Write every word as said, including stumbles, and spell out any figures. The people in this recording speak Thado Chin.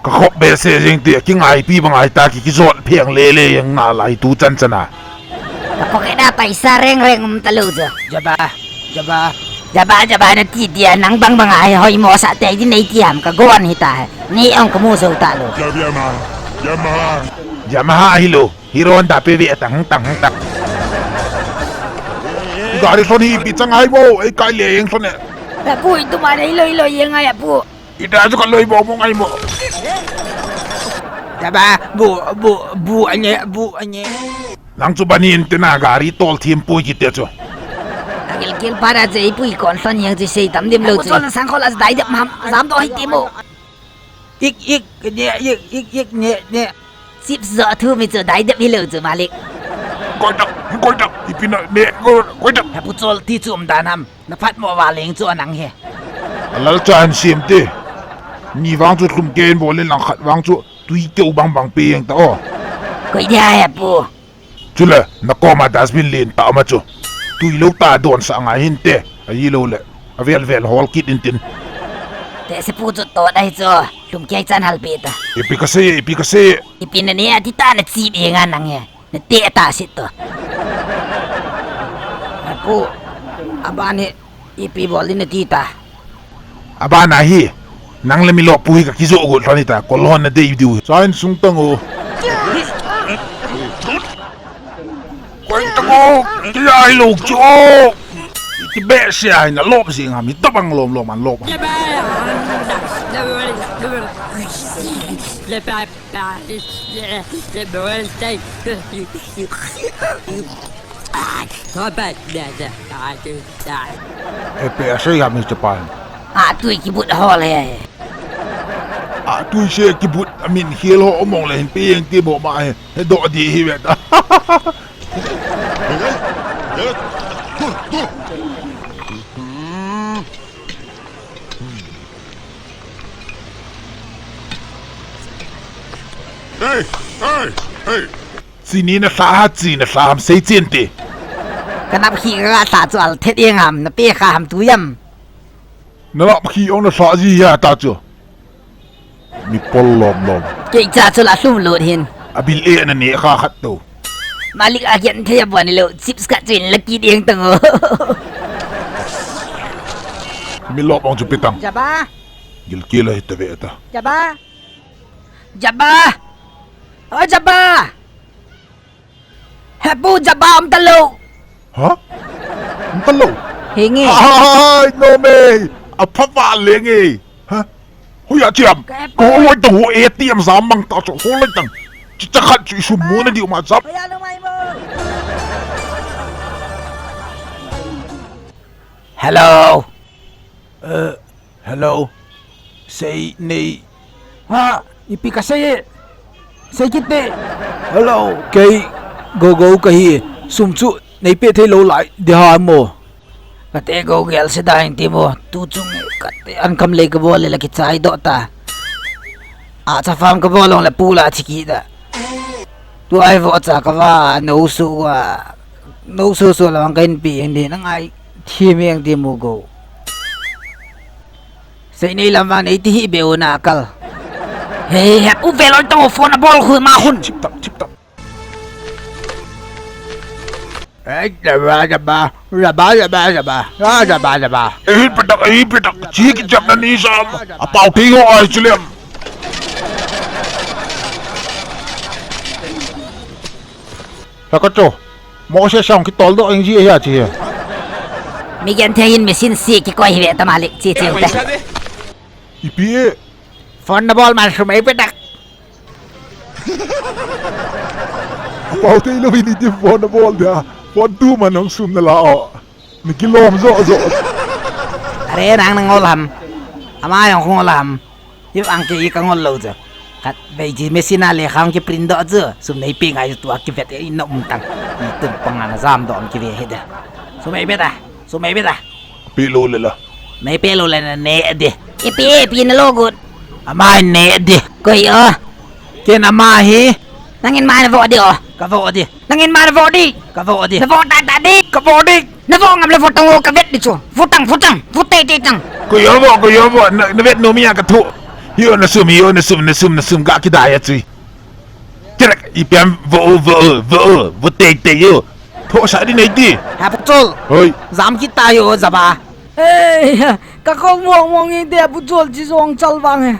Ka khop behseh jeng te, kingaipi bang ahi ta, ki, kijot pheng lele jeng nalai tu chan chan a. Ka pocket a paisa reng reng um talou chu. Jaba, Jaba. Jaba, Jaba nati dia, nang bang bang ahi hoimo sah te di nei ti ham, ka gon hita. Ni ong ka mu jou talou. Yamaha, Yamaha. Yamaha hilou. Hero Honda pe ve tang tang tang. Gari lhon hi ipi chang ahi bo, ei kai le jeng lhon e. Apu, ituma nei loi loi jeng ahi apu. Ita chu ka loi bo mo ngai mo. Jaba, bu, bu, bu anye, bu anye. Nang chu bani in te na gari tol thim pui kiti chu. Agil gil para jei pui kon lhon jeng chu sei tam dim lou chu. Apu chol na sang khol a dai dep ham, jam do hi ti mo. Ik, ik, ne, ik, ik, ik, ne, ne. Chips jo thu mi chu dai dep hilou chu malik. Koi tak, koi tak, ipi na, ne, koi, koi tak. Apu chol ti chu um dan ham. Na phat mo va leng chu anang he. Alal cha an sim ti. Ni vang chu lhum kei in bol in lang khat vang chu tui keu bang bang pe jeng ta o. Koi dia he pu. Chule, na koma dustbin len ta ma chu. Tui lou ta don sa ngai hin te. Ahi lou le. Avel vel hol kit in tin. Te se pu chu to dai chu. Lhum kei chan hal pe ta. Ipi ka sei, ipi ka sei. Ipi na ne ati ta na chi be nga nang he. Na te ta sit to. Apu, aban hi ipi bol din na ti ta. Aban a hi, nang le mi lop pu hi ka kijo got lhon hi ta, kol lhon na dei diu. Chain sung tang o. Koi tang o, ki ai lo chu. Ki behseh a hi na lop si nga mi tabang lom lom an lop. Epe asei ham ni chapan. A tui kibut hol he. A tui se kibut amin khel ho omong le hin pe jeng ti mo ma he. He do di hi ve ta. Hey, hey, hey. Chini na hla ha, chi na hla ham sei chen te. Ka nap khi ka hla chu al thet jeng ham, na pe kha ham tu jam. Na nap khi ong na hla ji ya ta chu. Mi pol lom lom. Kei cha chu la lhum lut hin. A bil e na ne kha khat to. Malik a kian thei a buan lou, chips ka chuin la ki ding tang o. Mi lop ong chu pi tang. Jaba. Gil kila hi ta ve ta. Jaba. Jaba. O Jaba. He pu, Jaba um talou. Ha? Um talou? He nge. Ai, no me. A pha va le nge. Ha? Hu ya chiam. Ka he pu. Ko loi tang ho A T M jam mang ta chu ho loi tang. Chi cha khat chu isu mu na di ma jam. Ka ya lo mai mo. Hello. Eh, hello. Sei nei. Ha, ipi ka sei e. Sei kit te. Hello, kei Gogo ka hi. Sum chu nei pe thei lou lai di ha mo. Ka te Go gel se da hin ti mo. Tu chung ka te an kam lei ka bol le la ki chai do ta. A cha farm ka bol long le pu la thi ki da. Tu ai vo cha ka va no su wa. No su su la wang ka in pi hin di na ngai thi meng ti mo Go. Sei nei lam vang nei ti hi be u na kal. Hei, he pu ve loi tang o phone a bol khu ma hun. Chip tap, chip tap. Ei, Jaba, Jaba, Jaba, Jaba, Jaba, Jaba, Jaba. Ei, petak, ei, petak. Chi ki chap na ni sam. A pau thei ho ai chilem. Haka cho. Mo se sang ki tol do eng ji ya chi he. Mi gen the hin machine si ki koi hi ve ta malik chi chi te. Ipi e. Phone na bol man sum ei petak. Pau te lo ni di phone na bol dia. Phone tu man ong sum na la o. Ni ki lom zo zo. Are nang nang ol ham. Ama yong khong ol ham. Hip ang ke i ka ngol lou chu. Khat vei ji machine a le khang ki print doh chu. Sum nei pi ngai chu tua ki vet i nom tang. I tun pang ana jam doh ki ve he da. Sum ei beta. Sum ei beta. Pi lou le la. Nei pe lou le na ne de. I pi e pi na lo gut. Ama ne de. Koi o. Ken ama hi. Nangin ma na vo de o. Ka vo de. Nangin ma na vo di. Ka vo di. Na vo ta ta di. Ka vo di. Na vo ngam le vo tang o ka vet di chu. Vo tang, vo tang, vo te te tang. Ko yo vo, ko yo vo, na, na vet no mi a ka thu. Hiyo nasum, hiyo nasum, nasum, nasum, ga kidai a chui. Tirak, ipiam, vo, vo, vo, vo, tei, tei, yo. Tho sa di nei ti. He Pu Chol. Hoi. Jam kita yo, jaba. Ei, ka khol mong mong i de Pu Chol chi jong chal vang he.